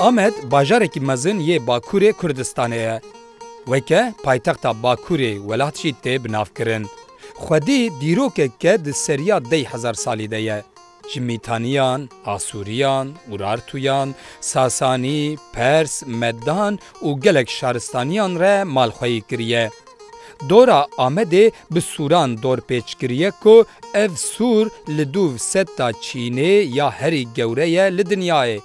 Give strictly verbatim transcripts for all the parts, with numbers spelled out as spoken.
Amed bajarekî mezin yê Bakurê Kurdistanê ye. Weke paytexta Bakurê welat jî tê binavkirin. Xwedî dîrokeke di seriya dey hezar salî de ye. Ji Mîtaniyan, Asûriyan, Urartuyan, Sasanî, Pers, Medan û gelek şaristaniyan re malxweyî kiriye. Dora Amedê bi sûran dorpêç kiriye ku ev sûr li dûv seta Çînê ya herî gewre ye li dinyayê.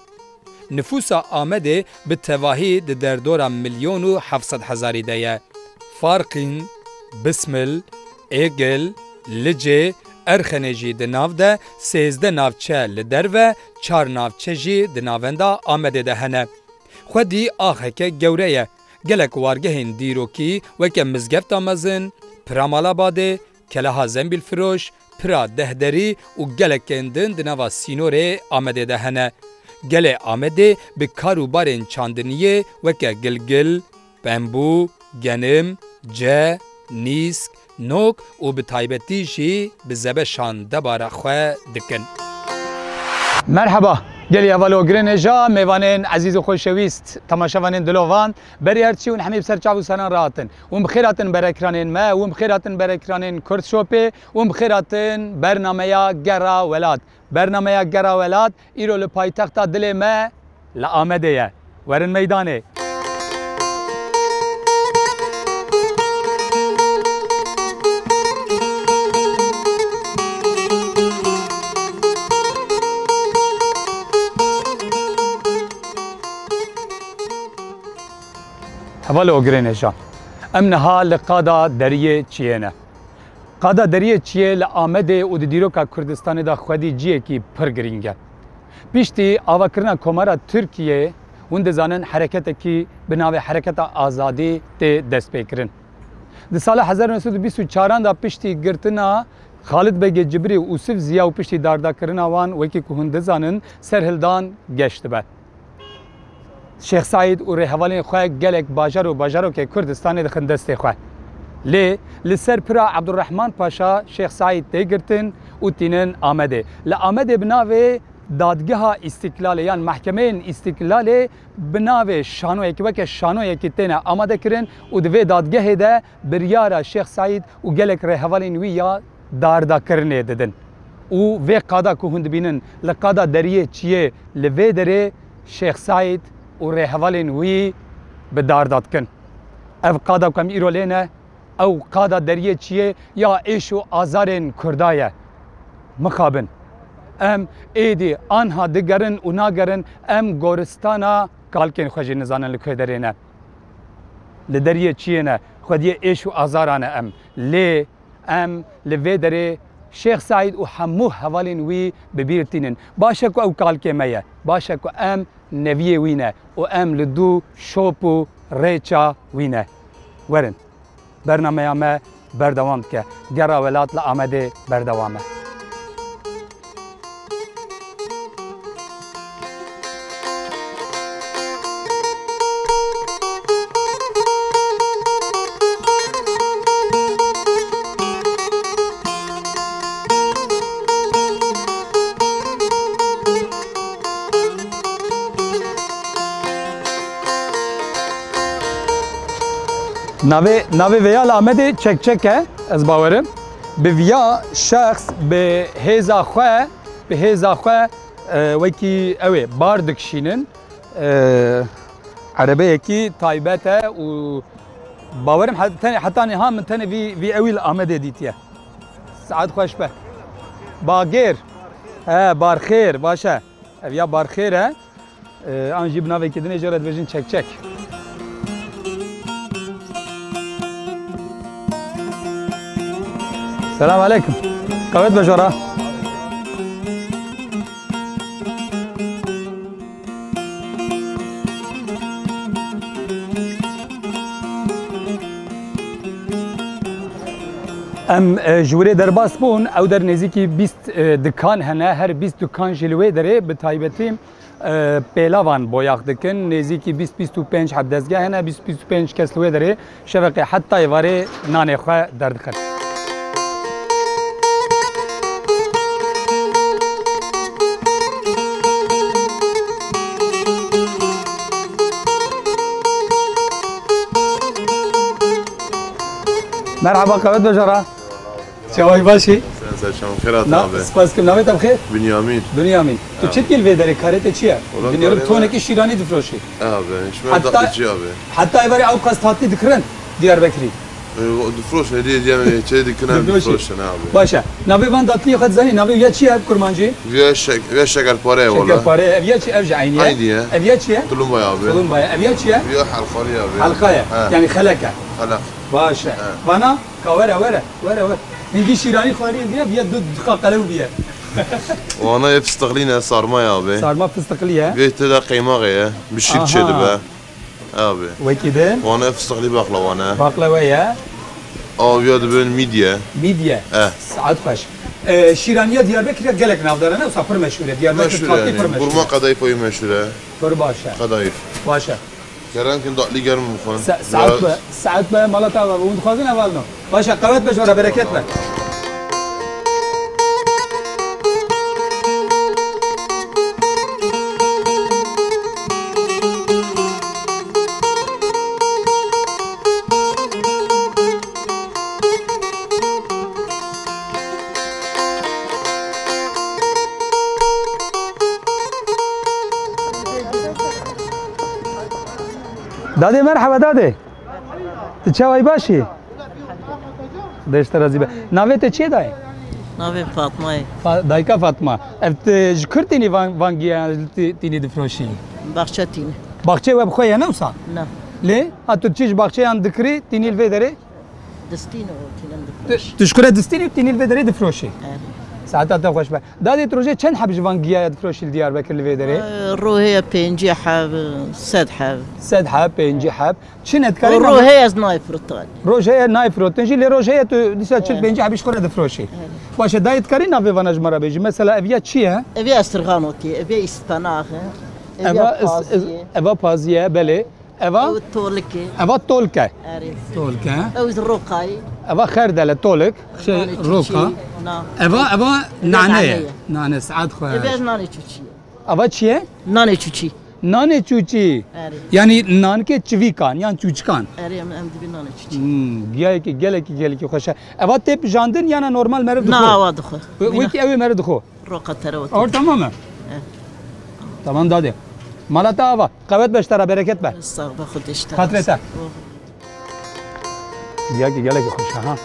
Nifûsa Amedê bi tevahî di derdora milyon û heft sed hezarî de ye. Farqîn, Bismil, Êgil, Licê, Erxenê jî di nav de, sêzdeh navçe li derve, çar navçe jî di navenda Amedê de hene. Xwedî axeke gewre ye. Gelek wargehên dîrokî weke Mizgefta Mezin, Pira Malabadê, Keleha Zembîlfiroş, Pira Dehderî û gelekên din di nava sînorê Amedê de hene. Gelê Amedê bi kar û barên çandiniyê weke gilgil, bembû, genim, ce, nîsk, nok û bi taybetî jî bi zebeşan debara xwe dikin. Merheba, gelî heval û girên hêja, mêvanên ezîz û xweşewîst, temaşevanên dilovan, berî her çî hûn hemî bi ser çav û seran rahatin. Hûn bi xêr hatin ber ekranên me, hûn bi xêr hatin ber ekranên Kurd Shopê, hûn bi xêr hatin bernameya Gera Welat. Bernameya Gera Welat îro li paytexta dilê me, li Amedê ye. Werin meydanê. Heval û girên hêja. Em niha li qada deriyê çiyê ne. Qada deriyê çiyê li Amedê û di dîroka Kurdistanê de xwedî ciyekî pir girîng e. Piştî avakirina Komara Tirkiyê, hûn dizanin hereketekî bi navê Hereketa Azadî tê destpêkirin. Di sala hezar neh sed û bîst û çaran de piştî girtina Xalid Begê Cibrî û Ûsif Ziya û piştî dardakirina wan, wekî ku hûn dizanin, serhildan geş dibe. Şêx Seîd û rêhevalên xwe gelek bajar û bajarokê Kurdistanê dixin destê xwe. Lê li ser pira Ebdurrehman Paşa Şêx Seîd tê girtin û tînin Amedê. Li Amedê bi navê Dadgeha Îstîklalê yan Mehkemeyên Îstîklalê bi navê şanoyekî, weke şanoyekî têne amade kirin û di vê dadgehê de biryara Şêx Seîd û gelek rêhevalên wî ya dardakirinê didin. Û vê qada ku hûn dibînin li qada deriyê çiyê li vê derê Şêx Seîd û rêhevalên wî bi dar da dikin. Ev qada ku em îro lê ne, ew qada deriyê çiyê ya êş û azarên Kurda ye. Mixabin. Em êdî anha digerin û nagerin, em goristana kalkên xwe jî nizanin li ku derê ne. Li deriyê çiyê ne, xwediyê êş û azaran e em. Lê em li vê derê Şêx Seîd û hemû hevalên wî bi bîr tînin. Baş e ku ew kalkê me ye. Baş e ku em neviyê wî ne û em li dû şop û rêça wî ne. Werin, bernameya me berdewam dike. Gera Welat li Amedê berdewam e. Navê, navê vêya li Amedê çekçek e, ez bawerim. Bi viya şexs, bi hêza xwe, bi hêza xwe, e, wekî ew ê bar dikişînin. E, erebeyekî taybet e û bawerim he-, tenê, heta niha min tenê vî, vî ewî li Amedê dîtiye. Saet xweş be. Bagêr. He, barxêr, baş e. Ev ya barxêr e. E, an jî bi navekî dinê jê re dibêjin çekçek. Selam aleyküm. Qewet be jora. Em, e, ji wirê derbas bûn, ew der nêzîkî bîst, e, dikan hene, her bîst dikan jî li wê derê bi taybetî, e, pêlavan boyax dikin. Nêzîkî bîst, bîst û pênc heb dezgeh hene, bîst, bîst û pênc kes li wê derê şeveqê heta êvarê nanê xwe derdixin. Merhaba, qewet bejara. Çaway başî? Sen ser çavan xêr hatin Na, abi. Spas kim, navê te bi xêr? Bünyamin. Bünyamin. Tu Ha. çi dikî li vê derê, karê te çi ye? Wala Dinêrim karê me tonekî şîranî difroşî. Abi, ji me Hatta, datlîcî abi. Hatta êvarê ew qas tatlî dikirin Diyarbekirî. E, o difroşin, hediye diye me çê dikine Difroşî. difroşin abi. Baş e. Navê van datliyê xwe dizanî, navê ya çi ye bi kurmancî? Viya şek-, viya şekerpare ye wala. Şekerpare ye. Ev ya çi? Ev jî eynî ye. Eynî ye. Ev ya çi ye? Tulumba ye abi. Tulumba ye. Ev ya çi ye? Viya halqarî abi. Halqa ye. He. Yani xelek e. Xelek. Baş e. He. Vana ka were, were, were, were. Hingî şîranî xwarî diye, viya du diqa qelew biye. Wana ye fistiqlî ne, sarma ye abi. Sarma fistiqlî ye. Vê tê de qeymaxê ye. Bişîk çê Aha. dibe. Abi. Wekî din? Wana fistiqlî baqlawa ne. Baqlawa ye. Aviya dibin mîdye. Mîdye. Eh. Saet xweş. E, şîraniya Diyarbekirê gelek navdar e, ne wisa pir meşhûr e. Diyarbekir Meşhûr tatî yani. pir meşhûr e. Qurma qedayîf oyî meşhûr e. Pir baş e. Qedayîf. Baş e. Kerem kin datlî germ bixwin. Sa-, saet Ya be, saet be, mala te ava, hûn dixwazin hevalno. Baş e, qewet be, ji we re bereket be. Dadê, merheba dadê. Tu çawa yî, baş î? Xwedê ji te razî be. Navê te çi ye dayê? Navê Fatma ye. Fa-, dayika Fatma. Ev tu ji kur tînî van, van giya tî-, tînî difroşî? Baxçe tînî. Baxçeyê we bi xwe ye ne wisa? Na. Lê ha tu çi ji baxçeyan dikirî, tînî li vê derê? Distîn û tînin difroşî. Tu, tu ji kur re distînî û tînî li vê derê difroşî? Evet. Saeta te xweş be. Dadê, tu rojê çend heb ji van giyaya difroşî li Diyarbekir li vê derê? Ee, rojê pêncî heb, sed heb. Sed heb, pêncî heb. Çi ne dikarî? Rojê ez nayê firotan. Rojê nayê firotin jî, lê rojê tu dîsa çil Evet. pêncî hebî ji xwe re difroşî. Evet. Baş e, dayê dikarî navê vana ji me re bêjî? Mesela ev ya çi ye? Ev ya estirxanotî, ev ya îspenax e, ev Eva ya is-, is-, pazî ye. Eva pazî ye, belê. Eva? Ew tolik e. Eva tolk e. Erê. Tolk e. Ew ji roqayî. Eva xerdele, tolik, şey, Nanê roka. çûçî, na. Eva, eva Eva nane nane ye. ye. Nane, saet xweş. Eva nanê çûçî ye. Eva çi ye? Nanê çûçî. Nanê çûçî. Erê. Yani nankê çivîkan yan çûçikan. Erê, em, em dibî nanê çûçî. Hmm, giyayekî gelekî, gelekî xweş e. Eva tê pijandin yana normal meriv dixwe? Na, awa dixwe. We-, Wîna. wekî ew ê meriv dixwe. Roqa tere otur. Or tamam mı? Eh. Tamam dadê. Mala te ava. Qewet be ji te re, bereket be. Sağ be, Xwedê ji te Xatirê razî. te. Oh. Giyakî gelekî xweş e, ha.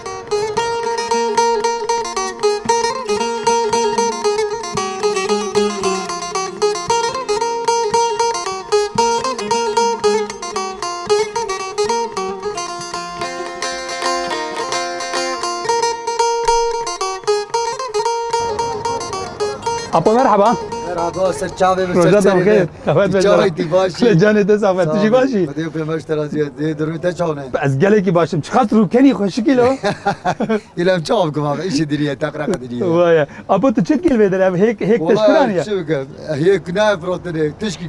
Apo merhaba. Merhaba, ser çavê min, Roja ser te serê bixêr. min. Qewet be Çavê jara. Tî başî. Lê canê te sax be, tu jî Sağ ol. başî? Xwedê pê me ji te razî be. Dê durumê te çawa ne? Ez gelekî başim. Çiqas rûkenî xweşikî lo. Îlem çawa bikim abi, îşê diriye, teqreqa diriye. Vay. Apo tu çi dikî li vê derê? Ev hêk, hêk te ji kur aniye? Wala çi bikim? Hêk nayê firotinê. Tişkî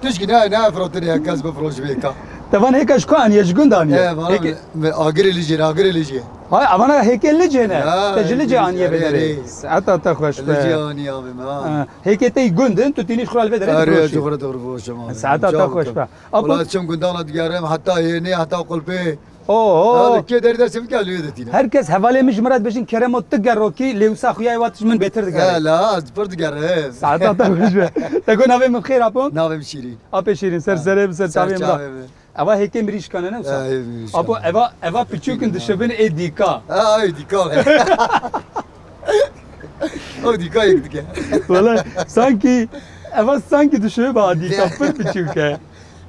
Tişkî ne, ne firotinê ya kes bifroş bê ka. Te van hêka ji ku aniye, ji gund aniye? E, vana Hêk- me, me agirê licê, agirê licê. Hay, avana hêkê licê ne. Ya, Te ji licê licê, aniye erê, vê derê. erê. Saeta te xweş be. Licê aniye abi me, ha. Ha, hêkê te yî gund in, tu tînî ji xwe li vê derê Erê, difroşî. ji xwe re difroşim abi. Saeta te Çawa xweş bikim? be. Apo Wala çim gundana digerim, heta hênê, heta qulpê. Oho. Abi, kê derî derse bike, lê de tîne. Her kes hevalê min ji min re dibêjin, Keremo, tu gerokî, lê wisa xuya yê wat ji min bêtir digere. He, la, ez pir digerim. Saeta te xweş be. Te got navê min xêr, apo? Navê min Şîrîn. Apê Şîrîn, ser serê min, ser Ser çavê min da. çavê min. Eva hêkê mirîşkan e, ne wisa? He, hê mirîşkan. Apo, eva, eva piçûkin dişibin ê dîka. Ha, ê dîka. O dîka yek dike. Wala, sanki, eva sanki dişibe a dîka, pir piçûk e.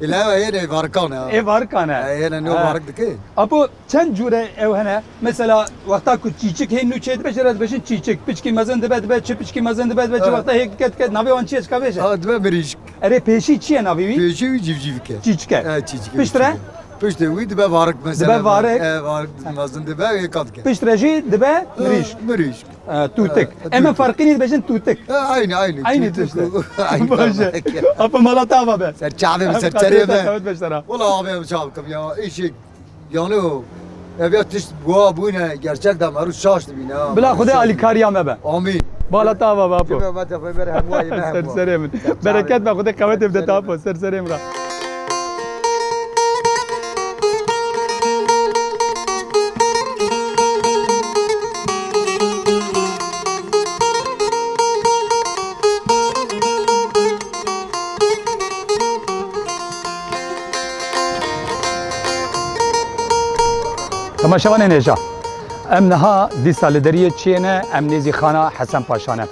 Ê, la ew hêne varkan e. Ê varkan e. Ê, hêne nû Ha. varik dike. Apo çend cûre ew hene? Mesela wexta ku çîçik hê nû çê dibe, jê re dibêjin çîçik. Piçkî mezin dibe, dibe çi piçkî mezin dibe, dibe çi Ha. wexta hê ket ket navê wan çi ye, çika vêje? Ha, dibe mirîşk. Erê pêşî çi ye navê wî? Pêşî wî civcivik e. Çîçik e. Ha, çîçik e, Piştre? civcivik e. Piştre wî dibe varik mesela. Dibe varik. E, varik mezin dibe, hê kat dike. Piştre jî dibe Ha, mirîşk. mirîşk. E, tûtik. E, Em ê tûtik. farqînî dibêjin tûtik. E, aynı, aynı. Aynı Tûtik tûtik. û, aynı Baş e. fark. Apa mala te ava be. Ser çavê min, ser Xatirê serê te min. Qewet be ji te re. Wala abi em çav kim ya. Işik. Yani o. Ev ya tişt buha bûne, gerçek de merû şaş dibîne ha. Bila Xwedê alîkariya me be. Amîn. Bala te ava be apo. Cibê me te peyber hemû ayê me Ser hemû. serê min. Ser çavê Bereket min. be Xwedê qewetê bide te apo. Ser serê min re. Temaşevanên hêja, em niha dîsa li deriyê çiyê ne, em nêzî Xana Hesen Paşa ne.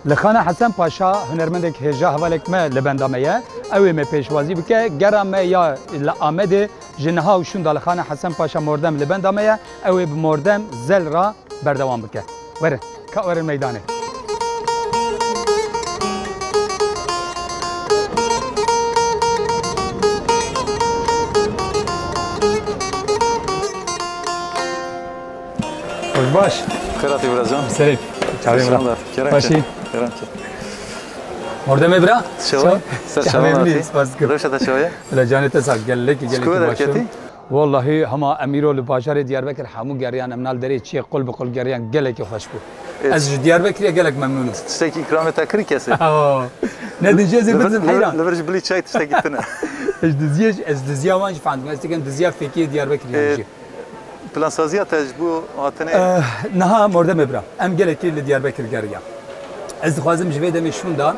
Li Xana Hesen Paşa hunermendek hêja hevalek me li benda me ye. Ew ê me pêşwazî bike. Gera me ya li Amedê ji niha û şûnda li Xana Hesen Paşa Mordem li benda me ye. Ew ê bi Mordem Zel re berdewam bike. Werin, ka werin meydanê. Xweş baş. Xêr hatî biracan. Serê. Çavê Selam bira. Xêran Başî. Xêran. Mordemê bira. Çawa? Ser çavan hatî. Spas dikim. Rewşa te çawa ye? Bila canê te sağ. Gelekî, gelekî baş im. Wallahî hema em îro li bajarê Diyarbekir hemû geriyan, em nal derê çiyê qul bi qul geriyan, gelekî xweş bû. Ez ji Diyarbekirê gelek memnûn im. Tiştekî îkramê te kirî kesê? Aa, ne diziyê zê bidim heyran. Li vir ji bilî çay tiştekî tune. Ez diziyê, ez diziya wan jî fendim. Ez dikim diziya fêkiyê Diyarbekirê jî. Plansaziya te ji bo hatinê? Eh, niha Mordemê bira. Em gelekî li Diyarbekir geriyan. Ez dixwazim ji vê demê şûnda,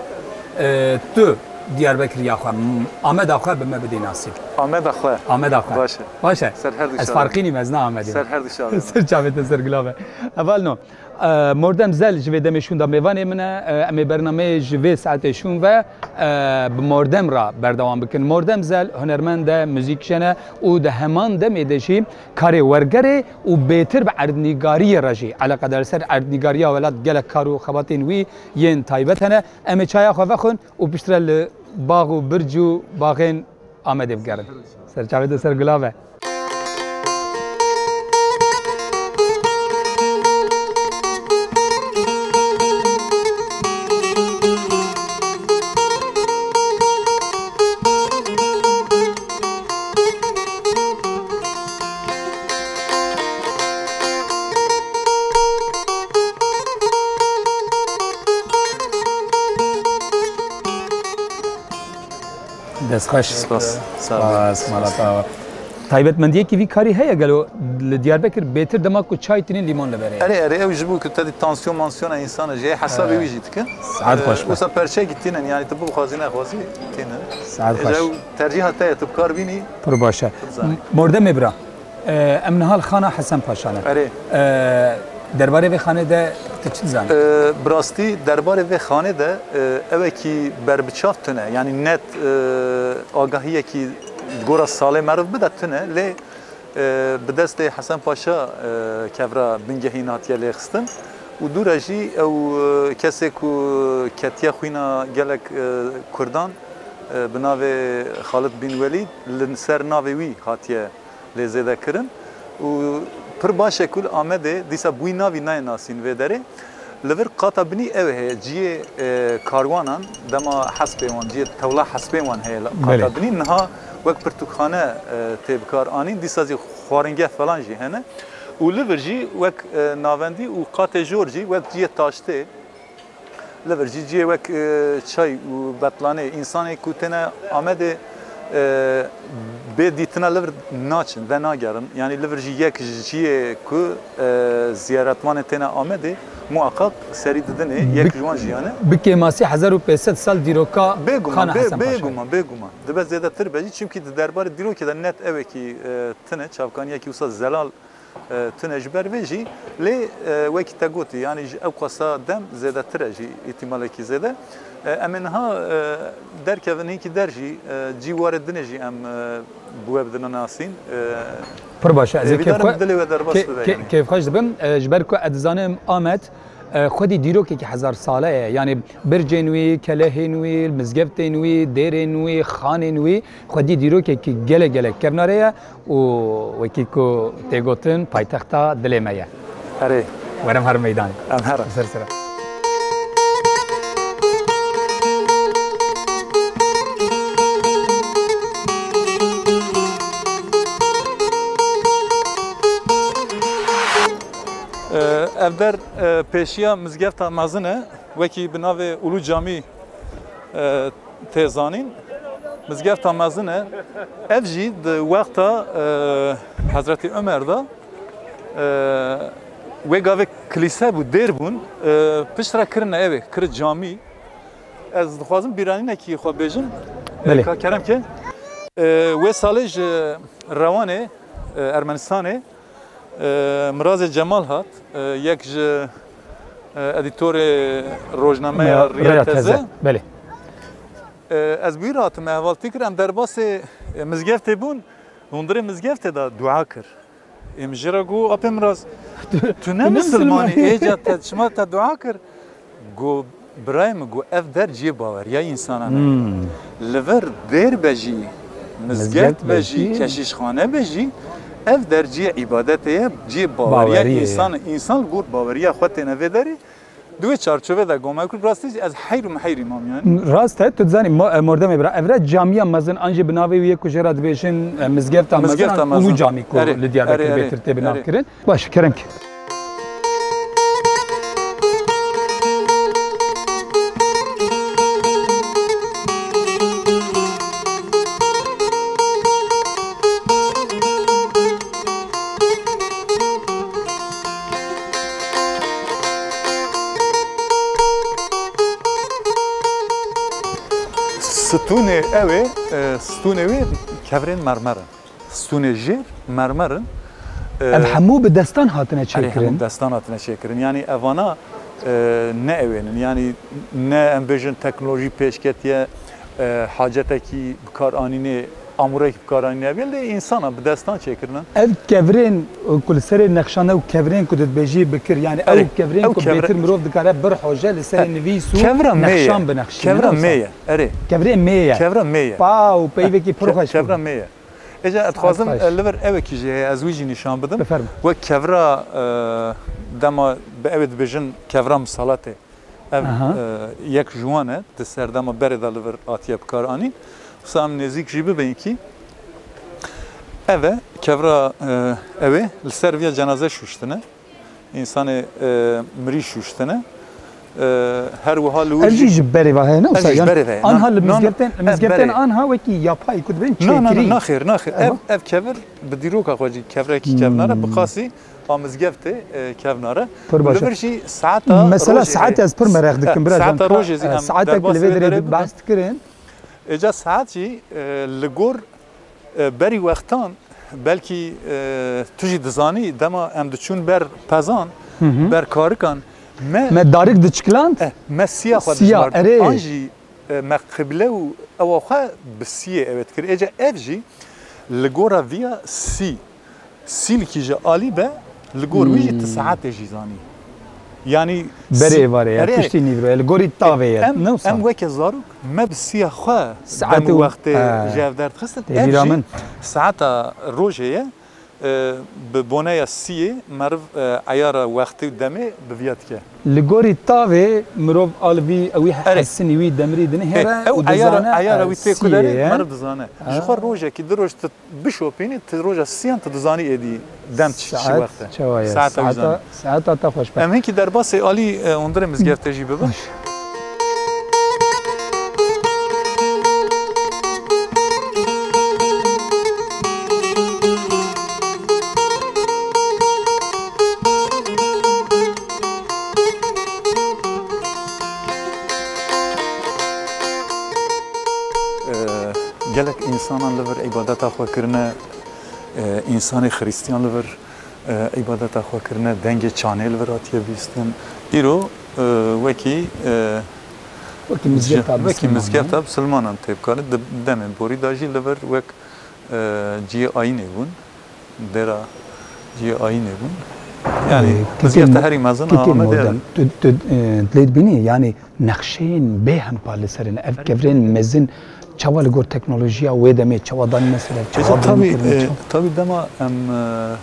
eh, tu Diyarbekiriya xwe, m-, Ameda xwe bi me bidê nasî. Ameda xwe. Ameda xwe. Baş e. Baş e. Ser her du çavê. Ez farqînî me, ez ne Amedî me. Ser her du çavê. Ser çavê te ser gula be. Hevalno, eh, Mordem Zel ji vê demê şûnda mêvanê min e. Eh, em ê bernameyê ji vê saetê şûn ve, eh, bi Mordem re berdewam bikin. Mordem Zel hunermend e, muzîkjen e û di heman demê de jî karê wergerê û bêtir bi erdnîgariyê re jî eleqedar. Li ser erdnîgariya welat gelek kar û xebatên wî yên taybet hene. Em ê çaya xwe vexwin û piştre li bax û birc û baxên Amedê bigerin. Ser çavê te ser gula be. Dest xweş. Spas. Sağ ol. Spas, mala te ava. Taybetmendiyekî vî karî heye gelo li Diyarbekir bêtir dema ku çay tînin lîmon li berê? Erê, erê, ew ji bo ku te dî tansiyon mansiyona însana jê hesabê wî jî dikin. Saet xweş be. Wisa perçekî tînin, yani tu bixwazî nexwazî tînin. Saet xweş. Ew tercîha te ye, tu bi kar bînî. Pir baş e. Mordemê bira. Ee, em niha li Xana Hesen Paşa ne. Erê. Ee, derbarê vê xanê de tu çi dizanî? Ee, bi rastî derbarê vê xanê de, e, ewekî berbiçav tune, yanî net, e, agahiyekî gora salê meriv bide tune, lê, e, bi destê Hesen Paşa, e, kevra bingehîn hatiye lêxistin û dû re jî ew, e, kesê ku ketiye xwîna gelek, e, Kurdan, e, bi navê Xalid Bin Welîd li ser navê wî hatiye lê zêde kirin û pir baş e ku li Amedê dîsa bi wî navî nayê nasîn vê derê. Li vir qata binî ew heye, cihê, e, karwanan, dema hespê wan, cihê tewla hespê wan heye li qata binî. Niha wek pirtûkxane, e, tê bi kar anîn, dîsa jî xwaringeh falan jî hene. Û li vir jî wek, e, navendî û qatê jor jî wek cihê taştê, li vir jî cihê wek, e, çay û betlanê, însanê ku têne Amedê, e, bê dîtina li vir naçin, venagerin. Yanî li vir jî yek ji cihê ku, e, ziyaretvanê têne Amedê, muhaqqaq serî didinê, yek ji wan jî yan e. Bi kêmasî hezar û pênc sed sal dîroka Xana Hesen Paşa. Bêguman, bêguman, bêguman. Dibe zêdetir be jî, çimkî di derbarê dîrokê de net ewekî, e, tune, çavkaniyekî wisa zelal e, tune ji ber vê jî, lê, e, wekî te gotî, yanî ji ew qasa dem zêdetir e jî, îhtîmalekî zêde. E, em ê niha, e, derkevin hinkî der jî, e, cî warê dinê jî em, e, bi we bidine nasîn. E, Pir baş e, ez ê ê vî kêf darim xwe, dilê we derbas kê-, bibe kê-, yanî. Kêfxweş dibim, e, ji ber ku ez dizanim Amed, e, xwedî dîrokekî hezar sale ye. Yanî bircên wî, kelehên wî, mizgeftên wî, dêrên wî, xanên wî, xwedî dîrokekî gelek gelek kevnare ye. û wekî ku tê gotin paytexta dilê me ye. Erê. Werin herin meydanê. Em herin. Ser sera. Ev der, e, pêşiya mizgefta mezin e, wekî bi navê Ulu Camî, e, tê zanîn. Mizgefta mezin e. Ev jî di wexta, e, Hezretî Omer de, e, wê gavê kilîse bû, dêr bûn, e, piştre kirine ew ê, kiri camî. Ez dixwazim bîranînekî xwe bêjim. E, Belê. Ka kerem ke. E, wê salê ji Rewanê, e, Ermenistanê, E, Mirazê Cemal hat, e, yek ji, e, edîtorê rojnameya Rêya Teze. Belê. E, ez bi wî re hatime hevaltî kir, em derbasê, e, mizgeftê bûn, hundirê mizgeftê de dua kir. Ê min jê re got, "Apê Miraz, tu ne misilmanî, ê ca te çima te dua kir?" Got, "Birayê min," got, "ev der cihê baweriya însanan e. Li vir dêr be jî, mizgeft be jî, keşîşxane be jî, ev der cihê îbadetê ye, cihê baweriya însan, însan li gor baweriya xwe têne vê derê." Di wê çarçovê de goma ku rastî jî ez heyr û meheyr îmam yani. Rast e, tu dizanî, mo-, e, mordemê bira, ev re camiya mezin, an jî bi navê wî yê ku jê re dibêjin, e, mizgefta mezin, Ulu Camî ku li Diyarbekir bê tir tê bi nav kirin. Baş, kerem ki. Stûnê ew ê, e, stûnê wê kevirên mermer in. Stûnê jêr mermer in. E, Ev hemû bi destan hatine çêkirin? Erê, hemû bi destan hatine çêkirin. Yanî evana, e, ne ew ên in. Yanî ne em bêjin teknolojî pêşketiye, e, hacetekî bikaranînê, amûrekî bikaranînê hebe, lê însan e, bi destan çêkirine. Ev kevirên, e, ku li serê nexşan e û kevirên ku tu dibêjî bikir, yanî ew kevirên ku bêtir mirov dikare birhoje li serê nivîs û nexşan binexşîne, wisa? Kevira mê ye. Erê. Kevirê mê ye. Kevira mê ye. Paw, peyvekî pir xweş bû. Kevira mê ye. Êca ez dixwazim, e, li vir ewekî jî heye, ez wî jî nîşan bidim. Bifêrme. Wek kevira, e, dema bi ewê dibêjin kevira misalatê. Ev, e, yek ji wan e, di serdema berê de li vir hatiye bikaranîn. Wisa em nêzîk jî bibin kî. Ev e, kevira, e, ew ê li ser viya cenaze şûştine. Însanê, e, mirî şûştine. E, her wiha li wir jî. Ev jî ji berê ve heye, ne wisa? Ev jî ji berê ve heye. Anha li mizgeftên, mizgeftên anha wekî yapay ku dibên çêkirî. Na, na, na, naxêr, naxêr. Ev, ev kevir bi dîroka xwe jî kevrekî kevnar e, bi qasî a mizgeftê, e, kevnar e. Pir baş e. Li vir jî saeta rojê heye. Mesela saetê ez pir mereq dikim, bira can. Saeta rojê jî em derbasî wê derê bibin. Saetek li vê derê behs dikirin. Êca saet jî, e, li gor, e, berî wextan, belkî, e, tu jî dizanî, dema em diçûn ber pezan, ber karikan, me, me darik diçikiland, eh, me siya xwe dijmart. Siya, erê. An jî, e, me qible û ewa xwe bi siyê ew ê dikir. Êca ev jî li gora viya sî. Sîlkî ji alî be, li gor wî jî tu saetê jî zanî. Yanî berê êvarê ye, erê, piştî nîvro ye, li gorî tavê ye. Em, ne wisa? Em weke zarok me bi siya xwe dem û wextê ji hev derdixistin. Ev jî saeta rojê ye, e, bi boneya siyê meriv, e, eyara wextê û demê bi viya dike. Li gorî tavê mirov a li vî, ewî hesinî wî demirî dinihêre û dizane, eyara wî tê ku derê meriv dizane. Ji xwe rojekî du roj tu bişopînî, tu roja siyan tu dizanî êdî dem çi, çi wext e. Saeta wî zanî. Saeta te xweş be. Em hinkî derbasê alî, e, hundirê mizgeftê jî bibin. Baş. E, gelek însanan li vir îbadeta xwe kirine, e, însanê xirîstiyan li vir, e, îbadeta xwe kirine, dengê çanê li vir hatiye bîstin. Îro, e, wekî, e, wekî mizgefta, wekî mizgefta bisilmanan tê bikare, di demên borî de jî li vir wek, e, cihê ayînê bûn. Dêra cihê ayînê bûn. Yanî, e, mizgefta herî mezin a Amedê. Tu, tu, e, dilê dibînî, yanî nexşeyên bêhempa li ser in. Ev kevirên mezin çawa li gor teknolojiya wê demê çawa danîne ser ev, çawa danîne ser ev? Tabî, e, tabî dema em, e,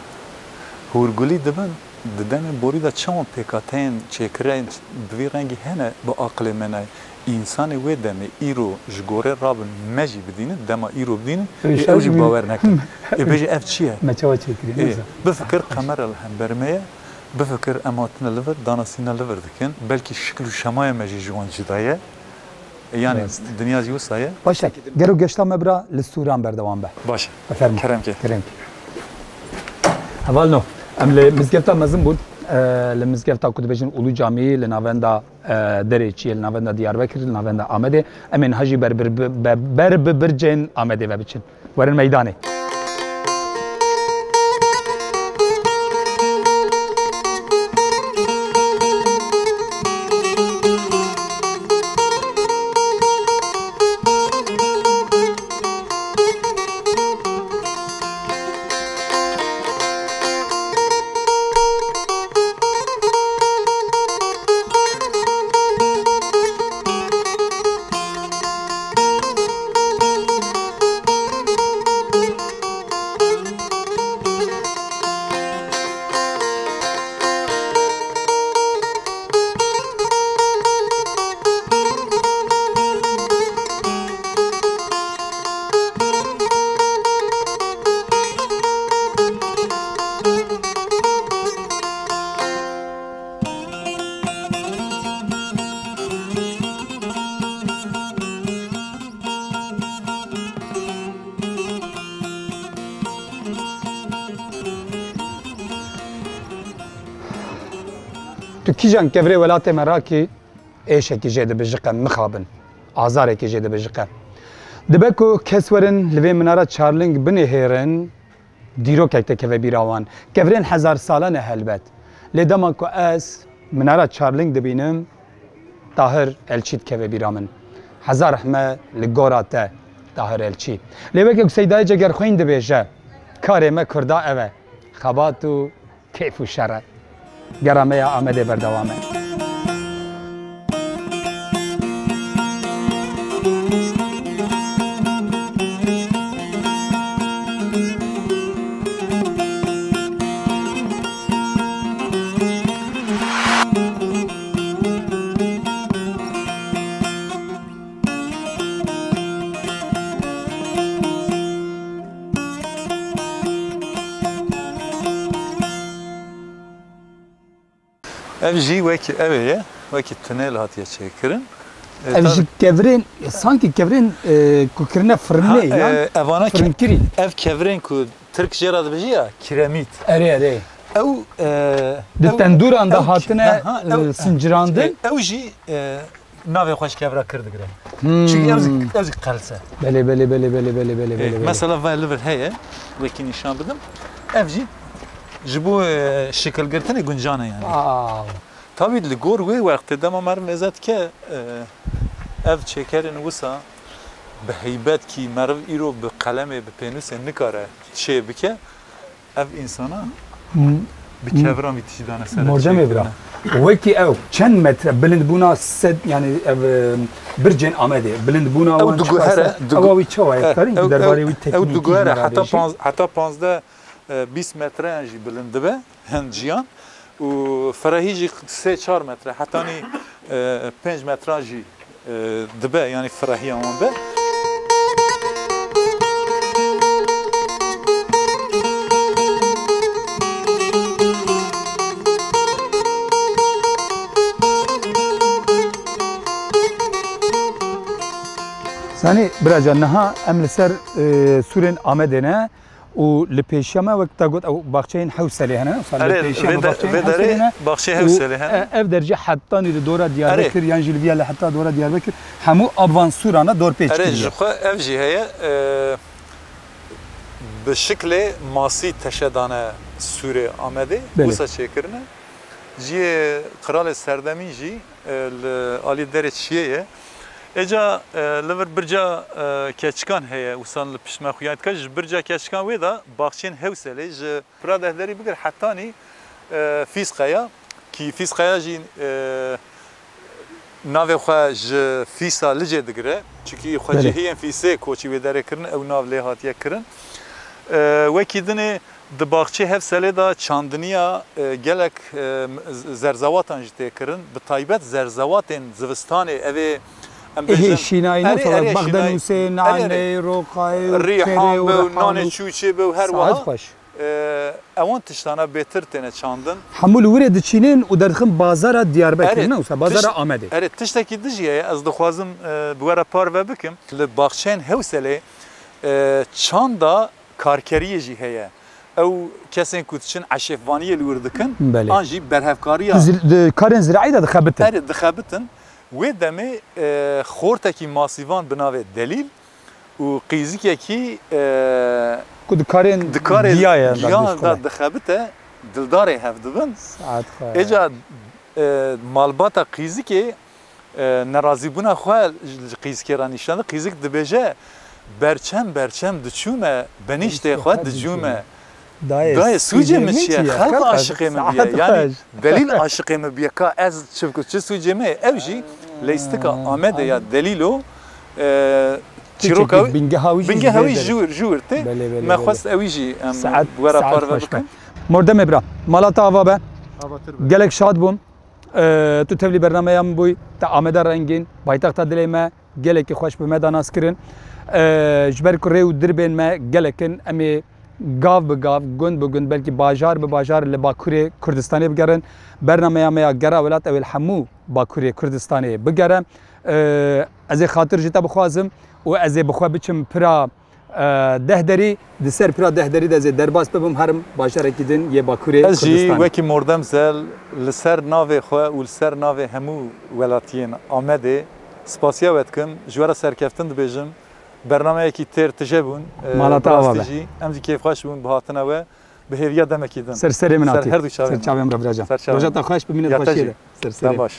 hûrgulî dibin, di demên borî de çawan pêkhateyên çêkireyên bi vî rengî hene bi aqilê me nayê. Însanê wê demê îro ji gorê rabin me jî bidînin, dema îro bidînin, ê ew jî bawer nekin. Ê bêje ev çi ye? Me çawa çêkirî? Ê, bifikir qemera li hember me ye, bifikir em hatine li vir, danasîna li vir dikin. Belkî şikil û şemaya me jî ji wan cuda ye. Ê, yanî dinya jî wisa ye. Baş e. Gero geşta me bira li stûran berdewam be. Baş e. Bifêrme. Kerem ke. Kerem ke. Hevalno, em li mizgefta mezin bûn. E, li mizgefta ku dibêjin Ulu Camî, li navenda e, derê çi ye, li navenda Diyarbekir, li navenda Amedê. Em ê niha jî ber, ber, ber, ber bi bircên Amedê ve biçin. Werin meydanê. Tu kîjan kevirê welatê me rakî, êşekî jê dibijike, mixabin, azarekî jê dibijike. Dibe ku kes werin li vê minara çarling binihêrin, dîrokek dikeve bîra wan. Kevirên hezar sale ne helbet. Lê dema ku ez minara çarling dibînim, Tahir Elçî dikeve bîra min. Hezar rehme li gora te, Tahir Elçî. Lê weke ku Seydayê Cegerxwîn dibêje, karê me Kurda ev e. Xebat û keyf û şer e. Gera me ya Amedê berdewam e. Ev jî wekî ev ê ye, wekî tunel hatiye çêkirin. E, Ev tabii. Ji kevirên, sankî kevirên, e, ku kirine firnê Ha, yan e, evana ke-, firinkirî. Ev kevirên ku Tirk jê re dibêje ya, kiremît. Erê, erê. Ew, e, Di ew, tendûran de ew ki-, hatine, ha, ha, ew, e, sincirandin. Ew jî, e, navê xwe ji kevira kir digire. Hmm. Çünkü ew zî, ew zî qels e. Belê, belê, belê. E, belê. Mesela vay li vir heye, wekî nîşan bidim. Ev jî ji bo, e, şekilgirtinê guncan e yani. Wow. Tabî li gor wê wextê dema meriv mêze dike, e, ev çêkerên wisa bi heybet kî meriv îro bi qelemê, bi pênûsê nikare çê bike, ev însana M-, bi m-, keviran vî tişî dane ser Mordemê çêkirine. Bira. Wekî ew çend metre bilindbûna sed, yani ev, e, bircên Amedê, bilindbûna Ew wan diguhere, çiqas e? digu-, Ewa wî çawa ye? Eh, Karîn ew, ew, derbarê wî ew teknîk diguhere, jî me re heta bêjî. Panz-, heta panzdeh, e, bîst metre yan jî bilind dibe. Hin ciyan û ferehî jî sê çar metre, hetanî, e, pênc metran jî, e, dibe, yanî ferehiya wan be. Zanî, biracan, niha em li ser, e, sûrên Amedê ne. Û li pêşiya me, wek te got, ew baxçeyên Hewselê hene. Wisa li Erê, pêşiya vê me de-, baxçeyên vê derê Hewselê hene. Baxçeyê Û Hewselê hene. e-, ev der jî hetanî li dora Erê. Diyarbekir, yan jî li viya li heta dora Diyarbekir, hemû av van sûrana dorpêç Erê, kiriye. Ji xwe ev jî heye, e, bi şiklê masî teşe dane sûrê Amedê, Belê. Wisa çêkirine. Cihê Qiralê Serdemîn jî, e, li alî derê çiyê ye. Êca, e, li vir birca, e, keçikan heye, wisa li pişt me xuya dike. Ji birca keçikan wê de baxçeyên Hewselê ji Pira Dehderî bigir hetanî, e, Fîsqeya, kî Fîsqeya jî, e, navê xwe ji Fîsa Licê digire. Çikî Belê. Xwecihiyên Fîsê koçî wê derê kirin, ew nav lê hatiye kirin. E, wekî dinê Di baxçê Hevselê de çandiniya, e, gelek, e, z-, zerzewatan jî tê kirin. Bi taybet zerzewatên zivistanê, ev ê, em Êhê bêjin, şînayî, erê, mesela erê, şînayî. Baxdenûsê, Erê, erê. Nanê, roqayê, Rîhan çerê û be û nanê rehanû. Çûçê be û her Saet wiha, xweş. e, ewan tiştana bêtir têne çandin. Hemû li wirê diçînin û derdixin bazara Diyarbekirê, Erê, ne wisa, bazara tişt-, Amedê. Erê, tiştekî din jî heye, ez dixwazim, e, bi we re parve bikim. Li baxçeyên Hewselê, e, çanda karkeriyê jî heye. Ew kesên ku diçin eşêfvaniyê li wir dikin, Belê. An jî berhevkariya Di zir-, di karên ziraî de dixebitin. Erê, dixebitin. Wê demê, e, xortekî masîvan bi navê Delîl û qîzikekî, e, Ku di karên di karê giya ye, giya da dixebite, dildarê hev dibin. Saet xwe. Êca, e, malbata qîzikê e, nerazîbûna xwe ji qîzikê re nîşan da. Qîzik dibêje, "Berçem berçem diçûme, benîştê xwe dicûme. Dayê sûcê min çi ye? Xelq aşiqê min bûye." Yanî Delîl aşiqê min bûye. Ka ez çi bikim, çi sûcê me ye? Ew jî leystika Amedê ya Delîlo, e, çîroka wî, bingeha wî jî ji wir, ji wir tê. Me xwest ew jî em bi we re parve bikin. Mordemê bira, mala te ava be. Gelek şad bûm. E, tu tevlî bernameya min bûyî, te Ameda rengîn, paytexta dilê me, gelekî xweş bi me da nas kirin. E, ji ber ku rê û dirbên me gelek in, em ê gav bi gav, gund bi gund, belkî bajar bi bajar li Bakurê Kurdistanê bigerin. Bernameya me ya Gera Welat ew ê li hemû Bakurê Kurdistanê bigere. E, ez ê xatir ji te bixwazim û ez ê bi xwe biçim pira E, Dehderî, di ser pira Dehderî de zê derbas bibim, herim bajarekî din yê Bakurê Kurdistanê. Ez jî wekî Mordem Zel li ser navê xwe û li ser navê hemû welatiyên Amedê spasiya we dikim. Ji we re serkeftin dibêjim. Bernameyekî têr tije bûn. E, Mala te ava be. Bi rastî jî em jî kêfxweş bûn bi hatina we. Bi hêviya demekî din. Ser serê min hatî. Ser her du çavên. Ser çavên min re biracan. Ser çavên. Roja te xweş, bimîne xweşiyê de. Ser serê. Te baş.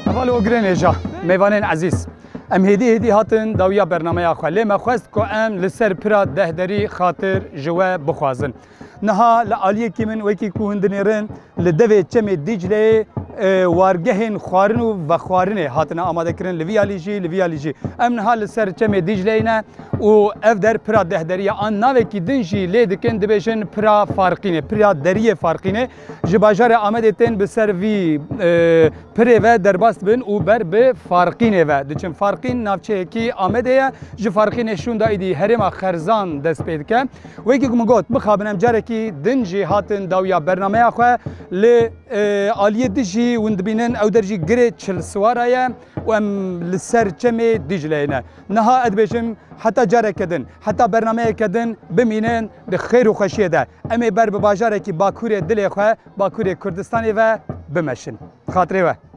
Heval û ogirên hêja, mêvanên ezîz. Em hêdî hêdî hatin dawiya bernameya xwe. Lê me xwest ku em li ser pira Dehderî xatir ji we bixwazin. Niha li aliyekî min, wekî ku hûn dinêrin, li devê Çemê Dîcleyê, e, wargehên xwarin û vexwarinê hatine amadekirin, li vî alî jî, li vî alî jî. Em niha li ser Çemê Dîcleyê ne û ev der pira Dehderî ye. An navekî din jî lê dikin, dibêjin pira Farqînê, pira deriyê Farqînê. Ji bajarê Amedê tên bi ser vî, e, pirê ve derbas dibin û ber bi Farqînê ve diçin. Farqîn navçeyekî Amedê ye. Ji Farqînê şûnda êdî herêma Xerzan dest pê dike. Wekî ku min got, mixabin em carekî din jî hatin dawiya bernameya xwe. Li, e, aliyê din jî hûn dibînin, ew der jî girê Çilsiwara ye û em li ser Çemê Dîcleyê ne. Niha ez dibêjim, heta careke din, heta bernameyeke din bimînin, di xêr û xweşiyê de. Em ê ber bi bajarekî Bakurê dilê xwe, Bakurê Kurdistanê ve bimeşin. Xatirê we.